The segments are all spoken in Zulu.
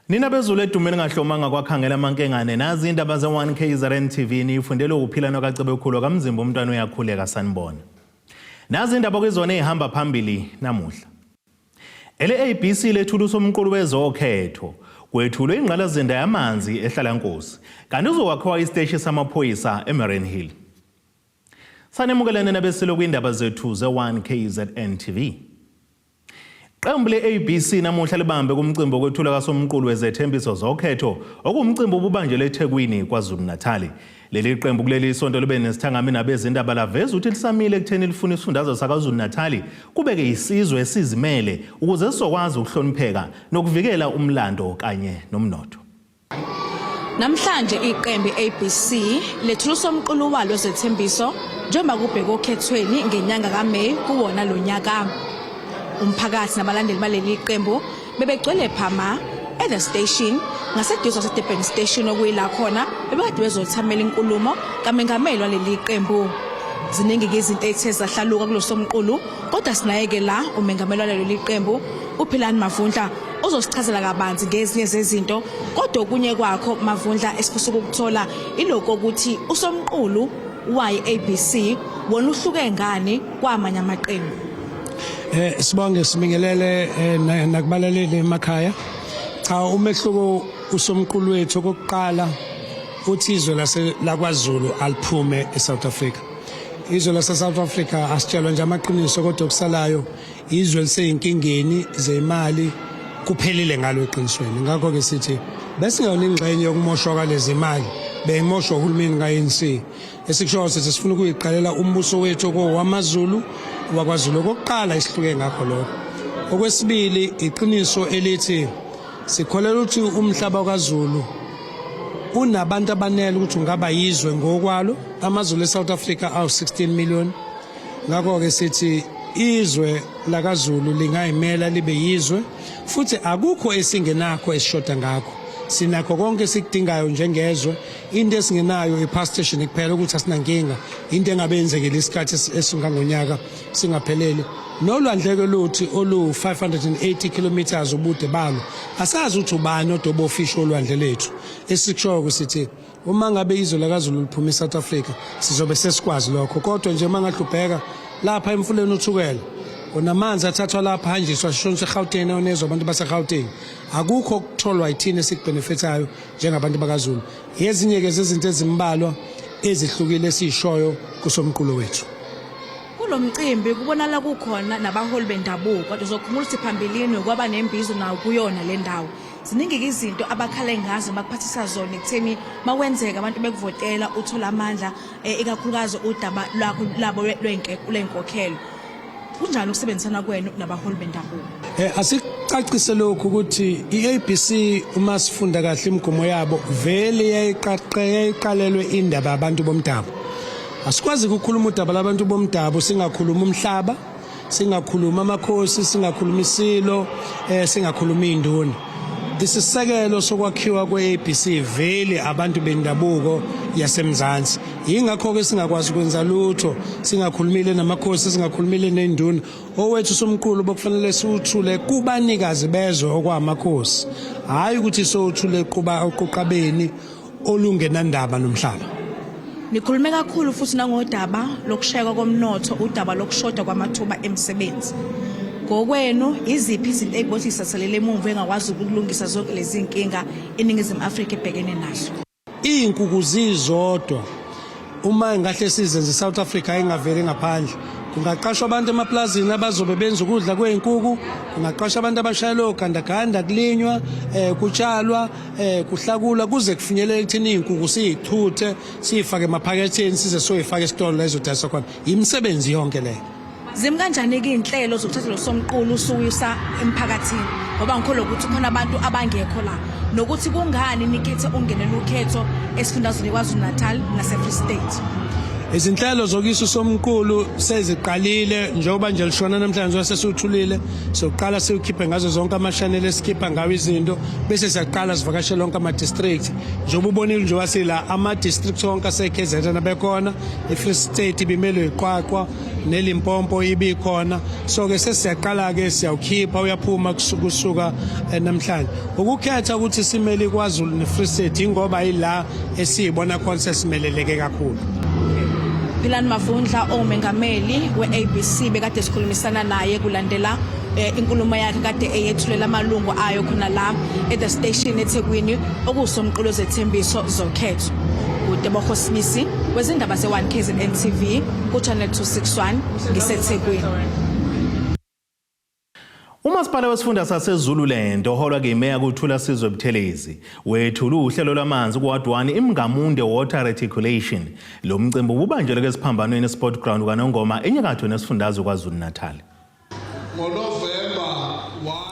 Nina bezulu edume lingahlomanga kwakhangela amankengane nazi indaba ze-1 KZN TV niyifundele ukuphila nokaCebekhulu kaMzimba umntwana uyakhuleka sanibona. Nazi indaba kwizona ezihamba phambili namuhla. Ele-ABC lethula usomqulu wezokhetho kwethulwe ingqalazinda yamanzi eHlalankosi kanti uzokwakhiwa isiteshi samaphoyisa eMariannhill. Sanemukelene nabesilo kwindaba zethu ze-1 KZN TV. Qembu le-ABC namuhla libambe kumcimbi wokwethula kasomqulu wezethembiso zokhetho okuwumcimbi obubanjelwe eThekwini KwaZulu-Natal. Leli qembu kuleli sonto libe nesithangami nabezindaba laveza ukuthi lisamile ekutheni lifuna isifundazwe saKwaZulu-Natal kubeke isizwe esizimele ukuze sizokwazi ukuhlonipheka nokuvikela umlando kanye nomnotho. Namhlanje iqembu i-ABC lethula usomqulu walo wezethembiso njengoba kubhekwe okhethweni ngenyanga kaMeyi kuwona lo nyaka. Umphakathi nabalandeli baleli qembu bebegcwele phama e-The Station ngaseduze kwaseDurban Station okuyila khona bebekade bezothamela inkulumo kamengameli waleli qembu. Ziningi-ke izinto ezithe zahlaluka kulo somqulu kodwa sinayeke la umengameli waleli qembu uPhilani Mavundla uzosichazela kabanzi ngezinye zezinto kodwa okunye kwakho Mavundla esifisa ukukuthola ilokho ukuthi usomqulu wayi-ABC wona uhluke ngani kwamanye amaqembu. Sibonge sibingelele nakubalaleli emakhaya. Cha, umehluko usomqulu wethu okokuqala uthi izwe lase lakwaZulu aliphume eSouth Africa. Izwe lase South Africa asitshelwa nje amaqiniso kodwa okusalayo izwe liseyinkingeni zemali kuphelile ngalo eqinisweni. Ngakho-ke sithi besingeyona ingxenye yokumoshwa kwalezi mali, beyimoshwa uhulumeni ka-ANC. Esikushoyo sithi sifuna ukuyiqalela umbuso wethu okowamaZulu wakwaZulu. Okokuqala isihluke ngakho lokho. Okwesibili, iqiniso elithi sikholelwa ukuthi umhlaba kaZulu unabantu abanele ukuthi ungaba yizwe ngokwalo. AmaZulu eSouth Africa awu-16 million. Ngakho-ke sithi izwe lakaZulu lingayimela libe yizwe futhi akukho esingenakho esishoda ngakho. Sinakho konke esikudingayo njengezwe. Into esingenayo i-power station kuphela ukuthi asinankinga. Into engabe yenzekile isikhathi esingangonyaka singaphelele. Nolwandleke luthi olu-580 kilometers ubude balo. Asazi ukuthi ubani odoba ofishi olwandle lethu. Esikushoyo sithi uma ngabe izwe lakaZulu liphuma eSouth Africa sizobe sesikwazi lokho, kodwa nje uma ngahlubheka lapha emfuleni uThukela unamanzi athathwa lapha hanjiswa sishoniswa eGauteng onezwa abantu baseGauteng, akukho okutholwa yithina esikubhenefithayo njengabantu bakaZulu. Ezinye-ke zezinto ezimbalwa ezihlukile esiyishoyo kusomqulu wethu. Kulo mcimbi kubonakala kukhona nabaholi bendabuko, kodwa uzokhumbula ukuthi phambilini kwaba nembizo nawo kuyona le ndawo. Ziningi-ke izinto abakhale ngazo bakuphathisa zona ekutheni makwenzeka abantu bekuvotela uthola amandla, ikakhulukazi udaba lwakho labo lwey'nkokhelo. Kunjani ukusebenzisana kwenu nabaholi bendabuko? Asicacise lokhu ukuthi i-ABC uma sifunda kahle imigomo yabo vele yayiqalelwe indaba yabantu bomdabu. Asikwazi ukukhuluma udaba labantu bomdabu singakhuluma umhlaba, singakhuluma amakhosi, singakhuluma isilo, singakhuluma induna. Isisekelo sokwakhiwa kwe-ABC vele abantu bendabuko yaseMzansi. Yingakho-ke singakwazi ukwenza lutho singakhulumile namakhosi, singakhulumile nenduna. Owethu somqulu bokufanele siwuthule kubanikazi bezwe okwamakhosi, hhayi ukuthi sowuthule quba oquqabeni olungenandaba nomhlaba. Nikhulume kakhulu futhi nangodaba lokushayeka komnotho, udaba lokushoda kwamathuba emisebenzi. Ngokwenu iziphi izinto ey'bothi zisasalele emumva engakwazi ukulungisa zonke lezi nkinga iNingizimu Afrika ebhekene nazo? Iy'nkuku zizodwa uma ngahle sizenze South Africa ingaveli ngaphandle. Kungaqashwa abantu emaplazini abazobe benza ukudla kwey'nkuku, kungaqashwa abantu abashayela ogandaganda, kulinywa, kutshalwa, kuhlakulwa kuze kufinyelele ekutheni iy'nkuku siy'chuthe siy'fake emaphaketheni size siyoyifaka esitolo la izodayiswa khona. Yimisebenzi yonke leyo. Zimi kanjani-ke iy'nhlelo zokuthatha lo somqulu usuyisa emphakathini, ngoba ngikholwa ukuthi khona abantu abangekho la, nokuthi kungani nikhethe ukungenela ukhetho esifundazweni KwaZulu-Natal nase-Free State? Izinhlelo zokuyisa usomqulu seziqalile njengoba nje lishona namhlanje sesiwuthulile, soqala siwukhiphe ngazo zonke amashaneli esikhipha ngawo izinto, bese siyaqala sivakashela onke ama-district. Njengoba ubonile njengoba sila ama-district onke ase-KZN abekhona, i-Free State ibimelwe iQwaqwa neLimpopo ibikhona. So-ke sesiyaqala-ke siyawukhipha, uyaphuma kusuka namhlanje. Ukukhetha ukuthi simele iKwaZulu ne-Free State ingoba yila esiyibona khona sesimeleleke kakhulu. Philani Mavundla ongumengameli we-ABC bekade sikhulumisana naye kulandela inkulumo yakhe kade eyethulela amalungu ayo khona la at the station eThekwini, okuwusomqulu zethembiso zokhetho. uTebogo Sibisi wezindaba ze-1 KZN TV ku-Channel 261, ngiseThekwini. Umasipala wesifunda saseZululand oholwa kimeya kuThula Sizwe Buthelezi wethula uhlelo lwamanzi kuWard 1, iMngamunde Water Reticulation. Lo mcimbi ububanjelwe esiphambanweni Sport Ground kwaNongoma, enyakatho nesifundazwe KwaZulu-Natal.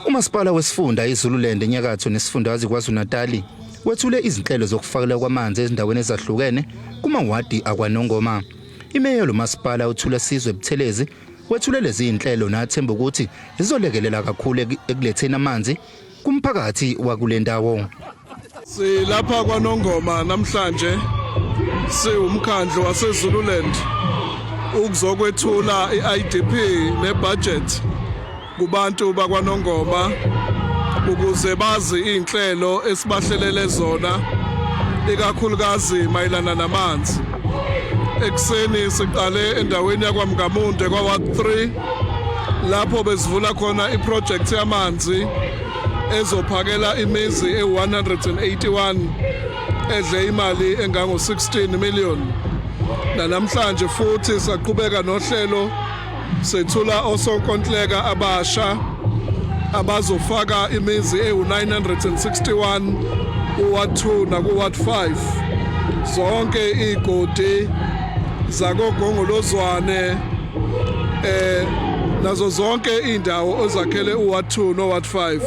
Umasipala wesifunda iZululand enyakatho nesifundazwe KwaZulu-Natal wethule izinhlelo zokufakelwa kwamanzi ezindaweni ezahlukene kumawadi akwaNongoma. Imeya lomasipala uThula Sizwe Buthelezi wethule lezi zinhlelo nathemba ukuthi zizolekelela kakhulu ekuletheni amanzi kumphakathi wakule ndawo. Silapha kwaNongoma namhlanje siwumkhandlu waseZululand ukuzokwethula i-IDP nebudget kubantu bakwaNongoma ukuze bazi inhlelo esibahlelele zona, ikakhulukazi mayelana namanzi. Ekuseni siqale endaweni yakwaMngamunde kwa-Ward 3 lapho besivula khona iproject yamanzi ezophakela imizi e-181 edle imali engango-16 million. Namhlanje futhi saqhubeka nohlelo, sethula osonkontileka abasha abazofaka imizi ewu-961 ku-Ward 2 naku-Ward 5, zonke igodi zakoGongolozwane nazo zonke indawo ozakhele uWard 2 noWard 5.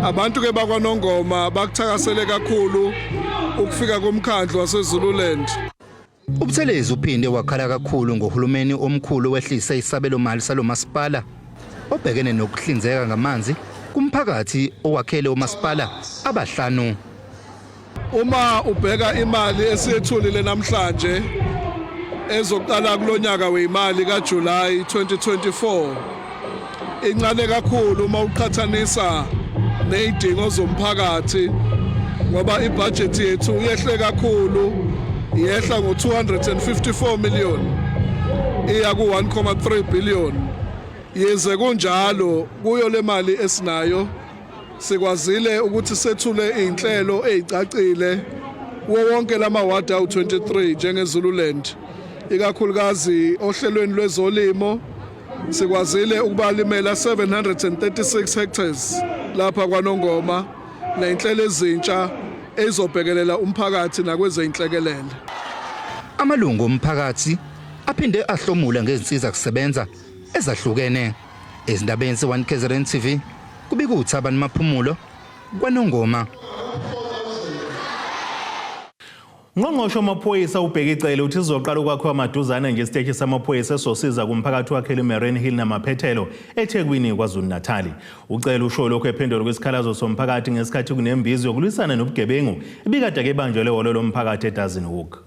Abantu ke bakwaNongoma bakuthakasele kakhulu ukufika komkhandlu waseZululand. UButhelezi uphinde wakhala kakhulu ngohulumeni omkhulu wehlise isabelo mali salomasipala obhekene nokuhlinzeka ngamanzi kumphakathi owakhele umasipala abahlanu. Uma ubheka imali esiyethulile namhlanje ezoqala kulonyaka wemali kaJuly 2024, incane kakhulu uma uqhathanisa nezidingo zomphakathi, ngoba ibudget yethu yehle kakhulu, yehla ngo-254 million iya ku-1.3 billion. Yize kunjalo, kuyo le mali esinayo sikwazile ukuthi sethule inhlelo ezicacile kuwo wonke lamawadi awu-23 njengeZululand, ikakhulukazi ohlelweni lwezolimo. Sikwazile ukubalimela 736 hectares lapha kwaNongoma nezinhlelo ezintsha ezobhekelela umphakathi nakwezeinhlekelele. Amalungu omphakathi aphinde ahlomula ngezinsiza kusebenza ezahlukene. Ezindabeni ze-1 KZN TV, kubika uThabani Maphumulo kwaNongoma. Ngqongqoshe wamaphoyisa uBheki Cele uthi sizoqala ukwakhiwa maduzane nje isiteshi samaphoyisa esosiza kumphakathi wakhele iMariannhill namaphethelo eThekwini, KwaZulu-Natal. Ucele usho lokhu ephendula kwisikhalazo somphakathi ngesikhathi kunembizo yokulwisana nobugebengu ebikade ke ibanjelwe ehholo lomphakathi eDassenhoek.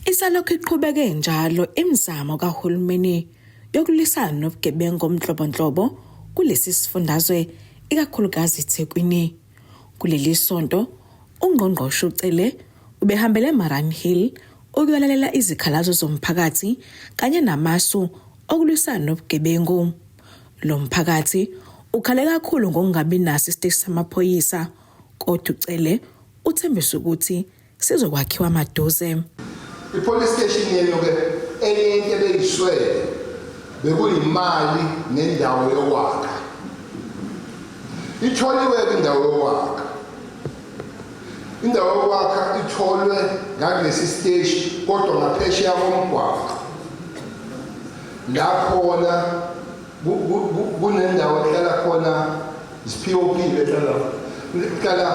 Isalokhu iqhubeke njalo imizamo kahulumeni yokulwisana nobugebengu omhlobonhlobo kulesi sifundazwe, ikakhulukazi eThekwini. Kuleli sonto ungqongqoshe uCele ubehambele eMariannhill ukuyolalela izikhalazo zomphakathi kanye namasu okulwisana nobugebengu. Lo mphakathi ukhale kakhulu ngokungabi naso isiteshi samaphoyisa, kodwa uCele uthembisa ukuthi sizokwakhiwa maduze. I-police station yenu ke, enye into ebeyiswele bekuyimali nendawo yokwakha. Itholiwe-ke indawo yokwakha. Indawo yokwakha itholwe ngakulesi siteshi, kodwa ngaphesheya komgwaqo la khona kunendawo ehlala khona is-POP, ehlala kuhlala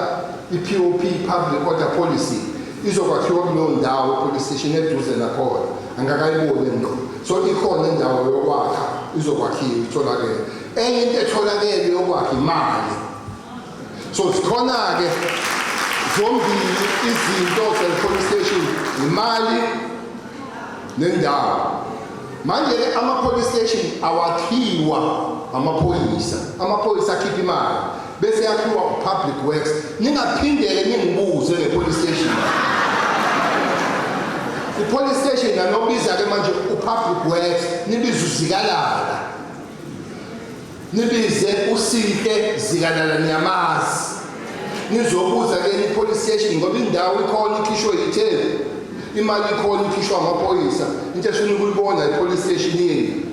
i-POP, Public Order Policy. Izokwakhiwa kuleyo ndawo, police station eduze nakhona. Angakayiboni ngqo. So ikhona indawo yokwakha, izokwakhiwa, itholakele. Enye into etholakele yokwakha imali. So zikhona-ke zombili izinto ze-police station, imali nendawo. Manje-ke ama-police station awakhiwa amaphoyisa, amaphoyisa akhipha imali bese yakhiwa u-public works. Ningaphindele ningibuze nge-police station. I-police station nanobiza-ke manje u-public works, nibize uZikalala, nibize uSihle Zikalala, niyamazi. Nizobuza-ke i-police station ngoba indawo ikhona, ikhishwe yiTheku, imali ikhona, ikhishwa amaphoyisa. Into esifuna ukuyibona i-police station yenu.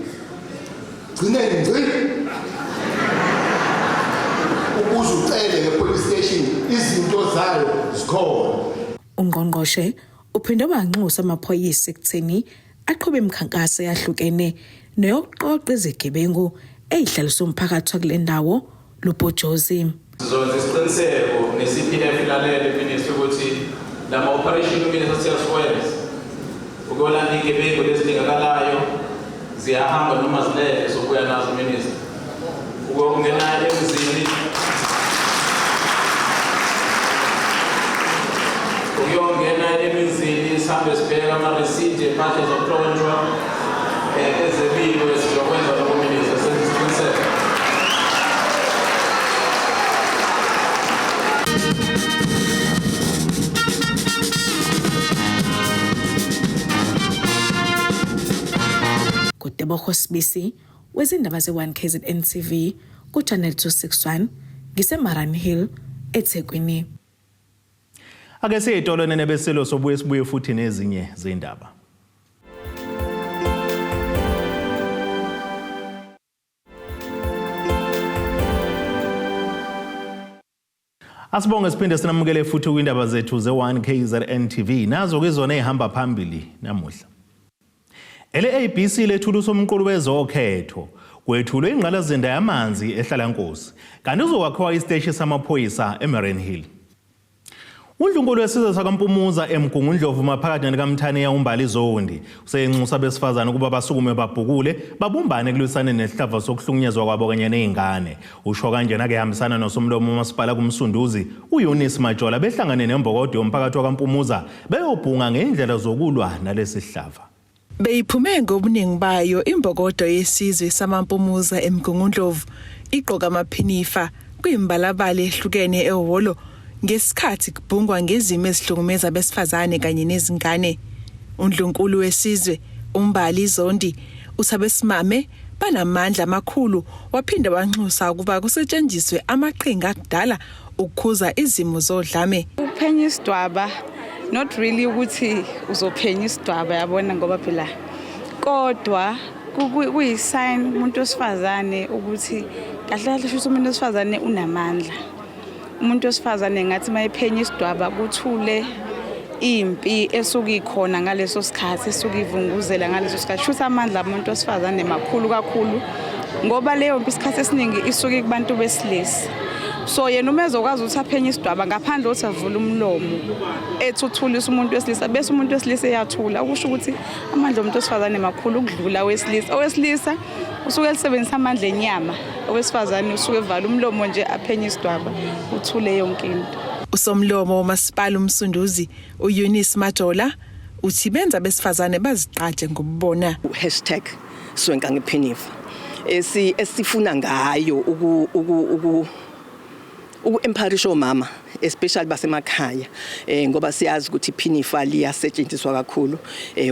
Gcineni ngci ukuze ucele nge-police station, izinto zayo zikhona. Ungqongqoshe uphinde wanxusa amaphoyisa ekutheni aqhube imikhankaso eyahlukene neyokuqoqa izigebengu ey'hlalisa umphakathi wakule ndawo lubhojozi. Sizokwenza isiqiniseko ne-CPF ilalele, Minister, ukuthi lama operation uMinister siyasiwenza ukuyolanda iy'gebengu lezidingakalayo, ziyahamba noma zilele, sobuya nazo, Minister. Ukuyongena emzini, ukuyongena emizini, sihambe sibheka ama-receipt empahla zokuntshontsha ezebiwe. Sizokwenza lokho, Minister, senze isiqiniseko. Kutebogo Sibisi wezindaba ze-1 KZN TV ku-Channel 261, ngiseMariannhill, eThekwini. Ake siyitolo nenebesilo, sobuye sibuye futhi nezinye zindaba. Asibonge, siphinde sinamukele futhi kwindaba zethu ze-1 KZN TV. Nazo kizona ezihamba phambili namuhla. Ele-ABC lethula usomqulu wezokhetho. Kwethulwe ingqalasizinda yamanzi eHlalankosi. Kanti uzokwakhiwa isiteshi samaphoyisa eMariannhill. Undlunkulu wesizwe sakaMpumuza eMgungundlovu maphakathi nekaMthaniya, uMbali Zondi, useyenxusa abesifazane ukuba basukume babhukule, babumbane ekulwisaneni nesihlava sokuhlukunyezwa kwabo kanye nezingane. Usho kanjena ke hambisana nosomlomo umasipala kuMsunduzi uEunice Majola, behlangane nembokodo yomphakathi wakaMpumuza beyobhunga ngendlela zokulwa nalesi sihlava. Beyiphume ngobuningi bayo imbokodo yesizwe samaMpumuza eMgungundlovu, igqoka amaphinifa kwimbalabala ehlukene ehholo ngesikhathi kubhungwa ngezimo ezihlukumeza abesifazane kanye nezingane. Undlunkulu wesizwe uMbali Zondi uthi abesimame banamandla amakhulu, waphinde wanxusa ukuba kusetshenziswe amaqhinga akudala ukukhuza izimo zodlame. Ukuphenya isidwaba, not really ukuthi uzophenya isidwaba, yabona, ngoba phela kodwa kuyi-sign umuntu wesifazane ukuthi kahle kahle shuthi umuntu wesifazane unamandla. Umuntu wesifazane ngathi mayephenya isidwaba kuthule impi esuke ikhona ngaleso sikhathi, esuke ivunguzela ngaleso sikhathi, shuthi amandla umuntu wesifazane makhulu kakhulu, ngoba leyo mpi isikhathi esiningi isuke kubantu besilisa. So yena uma ezokwazi ukuthi aphenye isidwaba ngaphandle kokuthi avule umlomo, ethuthulisa umuntu wesilisa, bese umuntu wesilisa eyathula, okusho ukuthi amandla omuntu wesifazane makhulu ukudlula owesilisa. Owesilisa usuke elisebenzisa amandla enyama, owesifazane usuke evala umlomo nje, aphenye isidwaba, uthule yonke into. Usomlomo womasipala uMsunduzi uEunice Majola uthi benza abesifazane bazigqaje ngokubona. #SwenkaNgephinifa esifuna ngayo uku-empowerisha omama, especially basemakhaya, ngoba siyazi ukuthi iphinifa liyasetshenziswa kakhulu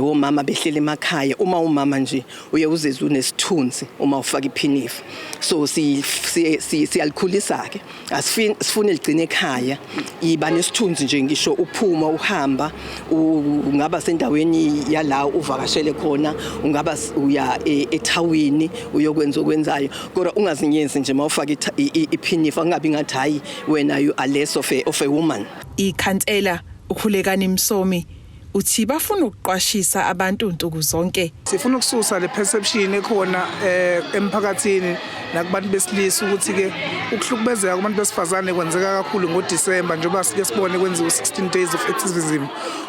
omama behlele emakhaya. Uma umama nje uye uzizwe unesithunzi uma ufaka iphinifa, so siyalikhulisa ke, asifuni ligcine ekhaya. Iba nesithunzi nje, ngisho uphuma uhamba, ungaba sendaweni yala uvakashele khona, ungaba uya ethawini uyokwenza okwenzayo, kodwa ungazinyenzi nje mawufaka iphinifa, kungabi ngathi hayi wena you are less of a woman. Ikhansela uKhulekani Msomi Uthi bafuna ukuqwashisa abantu nsuku zonke. Sifuna ukususa le perception ekhona emphakathini nakubantu besilisa ukuthi ke ukuhlukumezeka kubantu besifazane kwenzeka kakhulu ngoDisemba, njengoba sike sibone kwenziwa 16 days of activism.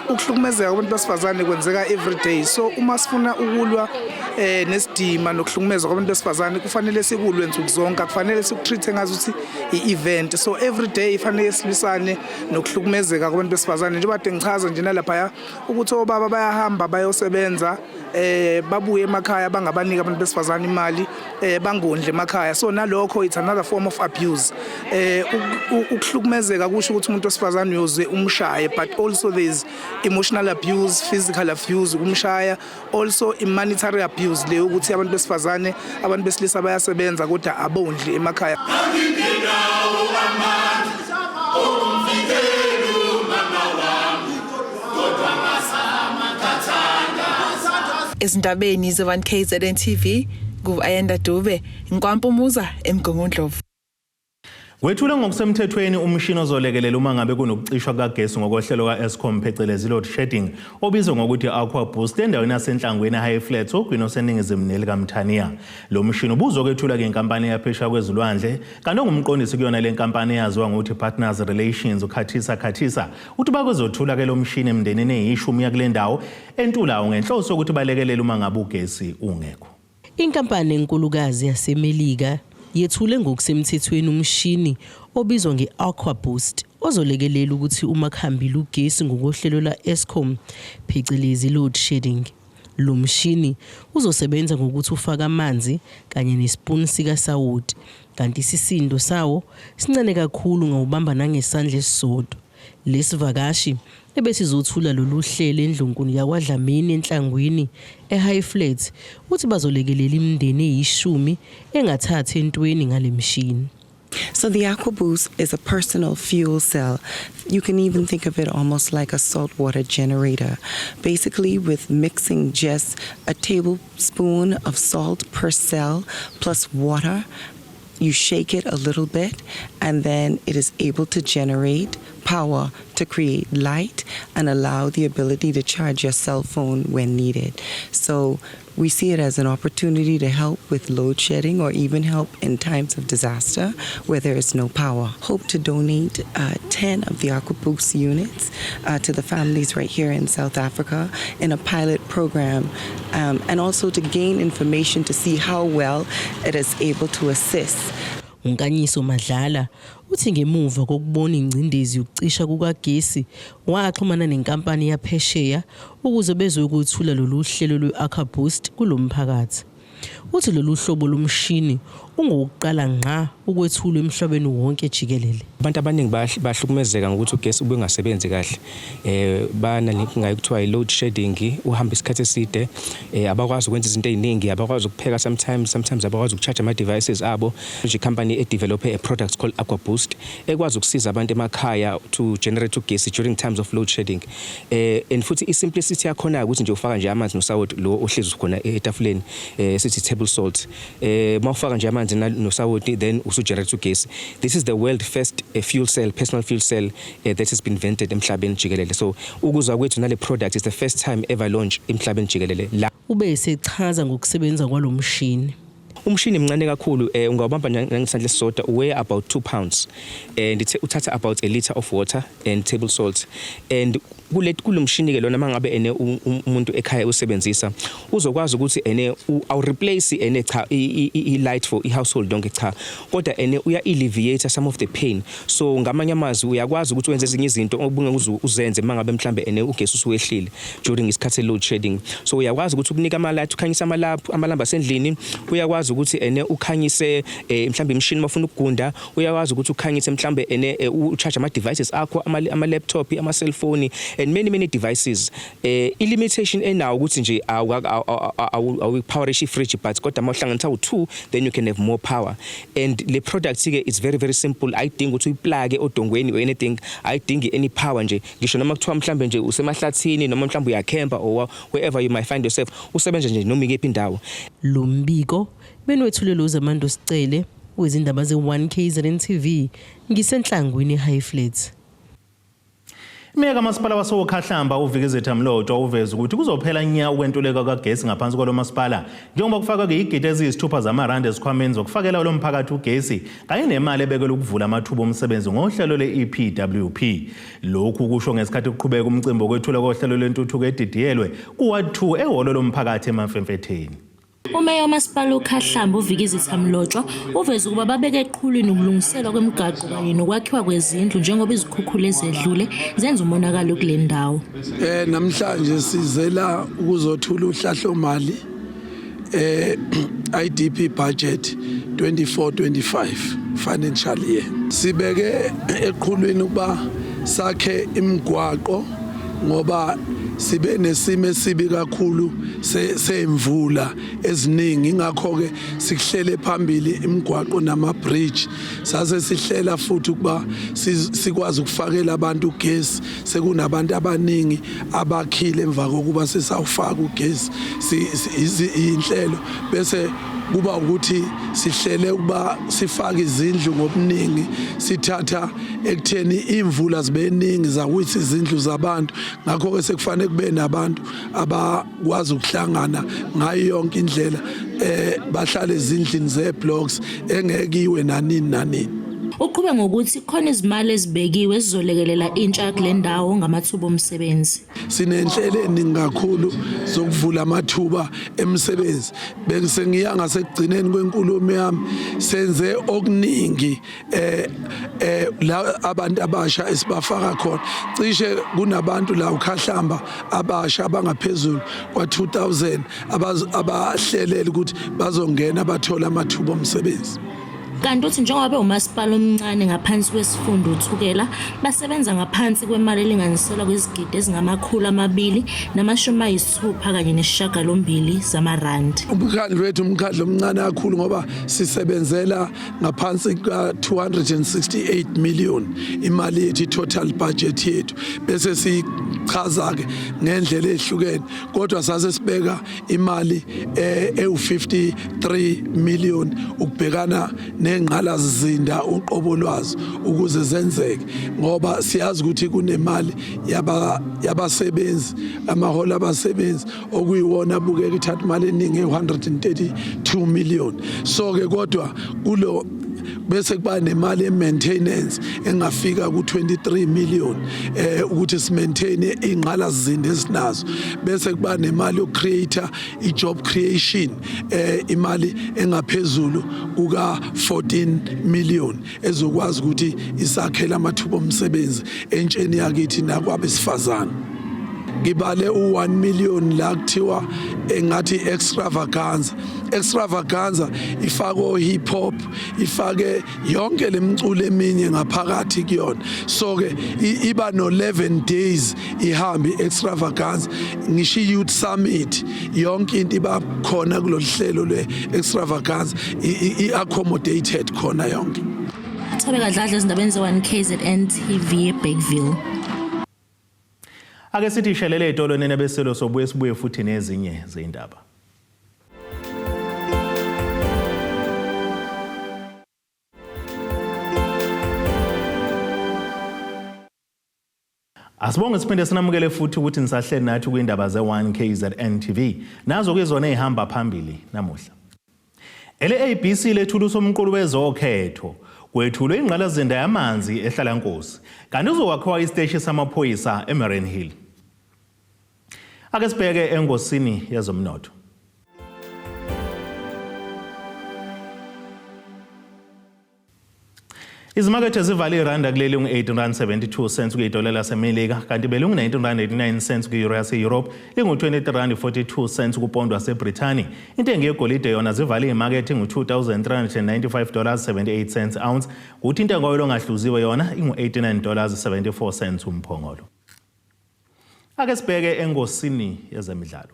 Ukuhlukumezeka kubantu besifazane kwenzeka every day, so uma sifuna ukulwa nesidima nokuhlukumezwa kwabantu besifazane, kufanele sikulwe nsuku zonke, akufanele sikutreat ngazuthi i-event. So every day ifanele silwisane nokuhlukumezeka kwabantu besifazane, njengoba kade ngichaza nje nalaphaya ukuthi obaba bayahamba bayosebenza, babuye emakhaya bangabanika abantu besifazane imali, bangondle emakhaya. So nalokho it's another form of abuse. Ukuhlukumezeka kusho ukuthi umuntu wesifazane uyoze umshaye, but also there is emotional abuse, physical abuse, ukumshaya, also monetary abuse le ukuthi abantu besifazane, abantu besilisa bayasebenza kodwa abondli emakhaya. Anginawo amandla okumvikela umama wami, kodwa ngazama, ngathandaza. Ezindabeni ze-1 KZN TV, ku-Ayanda Dube, ngiKwaMpumuza, eMgungundlovu. Wethule ngokusemthethweni umshini ozolekelela uma ngabe kunokucishwa kukagesi ngokohlelo ka-Eskom, phecelezi load shedding, obizwa ngokuthi Aqua Boost, endaweni yaseNhlangwini High Flats, ogwini oseningizimu nelikaMthaniya. Lo mshini ubuzokwethulwa ke inkampani yaphesheya kwezilwandle, kanti ongumqondisi kuyona le nkampani eyaziwa ngokuthi Partners Relations, uKhathisa Khathisa, uthi bakuzothula ke lo mshini emndenini eyishumi yakule ndawo entulayo ngenhloso yokuthi balekelele uma ngabe ugesi ungekho. Inkampani enkulukazi yaseMelika yethule ngokusemthethweni umshini obizwa nge-Aqua Boost ozolekelela ukuthi uma kuhambile ugesi ngokohlelo la-Eskom, phecelezi load shedding. Lo mshini uzosebenza ngokuthi ufake amanzi kanye nesipuni sikasawoti, kanti isisindo sawo sincane kakhulu, ngawubamba nangesandla esisodwa. Lesivakashi ebesizothula lolu hlelo endlunkulu yakwaDlamini eNhlangwini eHigh Flats uthi bazolekelela imindeni eyishumi engathathi entweni ngale mshini. So the AquaBoost is a personal fuel cell. You can even think of it almost like a saltwater generator. Basically, with mixing just a tablespoon of salt per cell plus water, you shake it a little bit, and then it is able to generate power to create light and allow the ability to charge your cell phone when needed. So we see it as an opportunity to help with load shedding or even help in times of disaster where there is no power. Hope to donate 10 of the AquaBoost units to the families right here in South Africa in a pilot program and also to gain information to see how well it is able to assist. Unkanyiso Madlala uthi ngemuva kokubona ingcindezi yokucisha kukagesi waxhumana nenkampani yaphesheya ukuze bezokwethula lolu hlelo lwe-Aqua Boost kulomphakathi. Uthi lolu hlobo lomshini ungowokuqala ngqa ukwethulwa emhlabeni wonke jikelele. Abantu abaningi bahlukumezeka ngokuthi ugesi ube ungasebenzi kahle, bana nenkinga ekuthiwa i-load shedding, uhamba isikhathi eside, abakwazi ukwenza izinto ey'ningi, abakwazi ukupheka sometimes abakwazi uku-charge ama-devices abo. Nje company e-develop a product called Aqua Boost ekwazi ukusiza abantu emakhaya to generate ugesi during times of load shedding, and futhi i-simplicity yakhona ukuthi nje ufaka nje amanzi nosawoti lo ohlezi khona etafuleni, sithi table salt. Mawufaka nje amanzi nosawoti, then usu-generate ugesi. This is the world first fuel cell, personal fuel cell that has been invented emhlabeni jikelele. So ukuzwa kwethu nale product is the first time ever launch emhlabeni jikelele la. Ube esechaza ngokusebenza kwalomshini. Umshini mncane kakhulu, ungawubamba nangesandla esisodwa, weigh about 2 pounds and uthatha about a liter of water and table salt. And kule kulomshini ke lona, mangabe ene umuntu ekhaya usebenzisa, uzokwazi ukuthi ene awu replace ene cha i light for i household yonke, cha, kodwa ene uya alleviate some of the pain. So ngamanye amazwi uyakwazi ukuthi wenze ezinye izinto obungeke uzenze mangabe mhlambe ene ugesi usuwehlile during isikhathi load shedding. So uyakwazi ukuthi ukunika ama light, ukhanyisa amalaphu, amalamba asendlini, uyakwazi ukuthi ene ukhanyise mhlambe imishini mafuna ukugunda, uyakwazi ukuthi ukhanyise mhlambe ene u-charge ama devices akho, ama laptop, ama cellphone and many many devices. I-limitation enawo ukuthi nje awupowerisha i-fridge, but kodwa mawuhlanganisa u2, then you can have more power. And le product ke is very very simple, ayidingi ukuthi uyiplug odongweni or anything, ayidingi any power nje. Ngisho noma kuthiwa mhlambe nje usemahlathini noma mhlambe uyakhempa or wherever you might find yourself, usebenza nje noma ikephi indawo. Lo mbiko benwethulelwe uZamando Sicele wezindaba ze-1 KZN TV, ngisenhlangwini High Flats. Imeya kamasipala waseWokhahlamba uVikizitha Mlotshwa uveze ukuthi kuzophela nya ukwentuleka kukagesi ngaphansi kwalo masipala njengoba kufakwe izigidi eziyisithupha zamarandi ezikhwameni zokufakela lo mphakathi ugesi kanye nemali ebekelwe ukuvula amathuba omsebenzi ngohlelo lwe-EPWP. Lokhu kusho ngesikhathi kuqhubeka umcimbi wokwethulwa kohlelo lwentuthuko edidiyelwe ku-Ward 2 ehholo lomphakathi eMamfemfetheni. Umeya wamasipala uKhahlamba uVikizitha Mlotshwa uveze ukuba babeke eqhulwini ukulungiselwa kwemigaqo kanye nokwakhiwa kwezindlu njengoba izikhukhula ezedlule zenza umonakalo kule ndawo. Namhlanje sizela ukuzothula uhlahlomali IDP budget 24-25 financial year. Sibeke eqhulwini ukuba sakhe imigwaqo ngoba sibe nesimo esibi kakhulu semvula eziningi, ingakho ke sikuhlele phambili imigwaqo nama bridge. Sase sihlela futhi ukuba sikwazi ukufakela abantu ugesi. Sekunabantu abaningi abakhile emva kokuba sesawufaka ugesi inhlelo, bese kuba ukuthi sihlele ukuba sifake izindlu ngobuningi, sithatha ekutheni imvula zibeningi zawisa izindlu zabantu. Ngakho ke sekufanele kube nabantu abakwazi ukuhlangana ngayo yonke indlela, bahlale ezindlini ze-blocks engekiwe nanini nanini. Uqhube ngokuthi khona izimali ezibekiwe ezizolekelela intsha kule ndawo ngamathuba omsebenzi. Sinenhlelo eningi kakhulu zokuvula amathuba emisebenzi. Bengisengiya ngasekugcineni kwenkulumo yami, senze okuningi la abantu abasha esibafaka khona. Cishe kunabantu la uKhahlamba abasha abangaphezulu kwa-2000 abahlelele ukuthi bazongena bathola amathuba omsebenzi. Kanti uthi njengoba umasipala omncane ngaphansi kwesifunda uThukela, basebenza ngaphansi kwemali elinganiselwa kwizigidi ezingama-268 zamarandi. Umkhandlu wethu umkhandlu omncane kakhulu ngoba sisebenzela ngaphansi ka-268 million imali yethu, i-total budget yethu, bese sichaza-ke ngendlela ehlukene, kodwa sase sibeka imali ewu-53 million ukubhekana nengqalasizinda uqobo lwazo ukuze zenzeke, ngoba siyazi ukuthi kunemali yabasebenzi, amaholo abasebenzi okuyiwona abukeka ithatha imali eningi ewu-132 million. So ke kodwa kulo bese kuba nemali ye-maintenance engafika ku-23 million ukuthi simaintain ingqalasizinda esinazo, bese kuba nemali yokucreate i-job creation, imali engaphezulu kuka 14 million ezokwazi ukuthi isakhele amathuba omsebenzi entsheni yakithi nakwabesifazane. Ngibale u-1 million la kuthiwa engathi extravaganza. Extravaganza ifake hip hop, ifake yonke lemculo eminye ngaphakathi kuyona. So ke iba no 11 days ihambi extravaganza, ngisho youth summit, yonke into iba khona kulolu hlelo le extravaganza, i accommodated khona yonke. Thobeka Dladla ezindabeni ze-1 KZN TV eBergville. Ake sithi shelele etolo nene beselo, sobuye sibuye futhi nezinye zindaba. Asibonge siphinde sinamukele futhi ukuthi nisahleli nathi kwindaba ze-1 KZN TV. Nazo kuyizona ezihamba phambili namuhla. Ele-ABC lethula usomqulu wezokhetho. Kwethulwe ingqalasizinda yamanzi eHlalankosi. Kanti uzokwakhiwa isiteshi samaphoyisa eMariannhill. Ake sibheke engosini yezomnotho. Izimakethe zivale iranda kuleli ngu-18 rand 72 cents kuyidola laseMelika, kanti belingu-19 rand 89 cents kwi-euro yase-Europe, lingu-23 rand 42 cents kupondo waseBrithani. Intengo yegolide yona zivale imakethe ingu-2395 dollars 78 cents ounce, kuthi intengo yoyilo ongahluziwe yona ingu-89 dollars 74 cents umphongolo. Ake sibheke engosini yezemidlalo.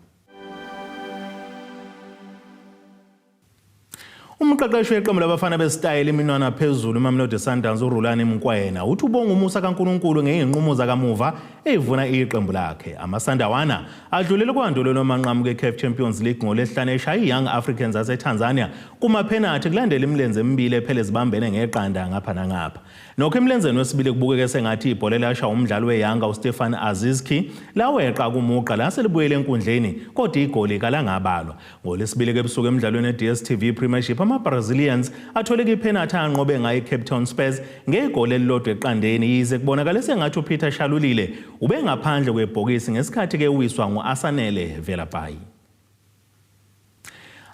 Umqeqeshi weqembu labafana besitayela iminwana phezulu iMamelodi Sundowns uRulani Mokwena uthi ubonga umusa kaNkulunkulu ngey'nqumo zakamuva eyivuna iqembu lakhe. Amasandawana adlulele kwandulo lomanqamu ke-CAF Champions League ngoLwesihlanu eshaya i-Young Africans yaseTanzania kumaphenathi kulandela imilenze emibili ephele zibambene ngeqanda ngapha nangapha. Nokho emlenzeni wesibili kubukeke sengathi ibhola elashaya umdlali weYanga uStefan Azizki laweqa kumugqa lase libuyele enkundleni kodwa igoli kalangabalwa. NgoLwesibili ebusuku emdlalweni we-DStv Premiership ama-Brazilians athole iphenathi anqobe ngayo i-Cape Town Spurs ngegoli elilodwa eqandeni yize kubonakale sengathi uPeter Shalulile ubengaphandle kwebhokisi ngesikhathi kewiswa ngu-Asanele Velabayi.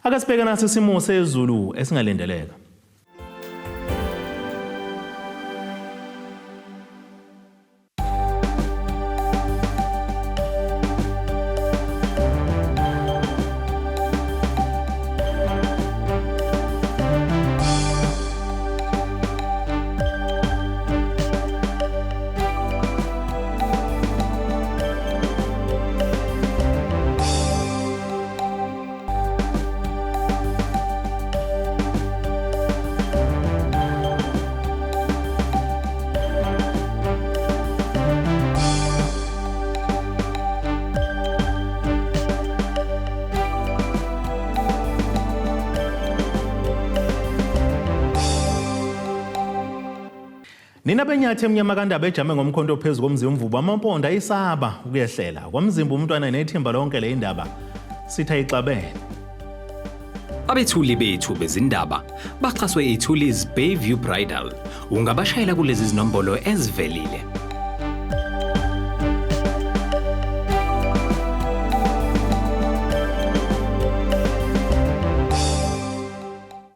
Ake sibheke naso isimo sezulu esingalindeleka. Nina benyathi emnyama kandaba ejame ngomkhonto phezu komzimvubu amampondo ayisaba ukuyehlela kwamzimba umntwana nethimba lonke le indaba sitha ixabene. Abethuli bethu bezindaba baxhaswe iThuli's Bayview Bridal. Ungabashayela kulezi zinombolo ezivelile.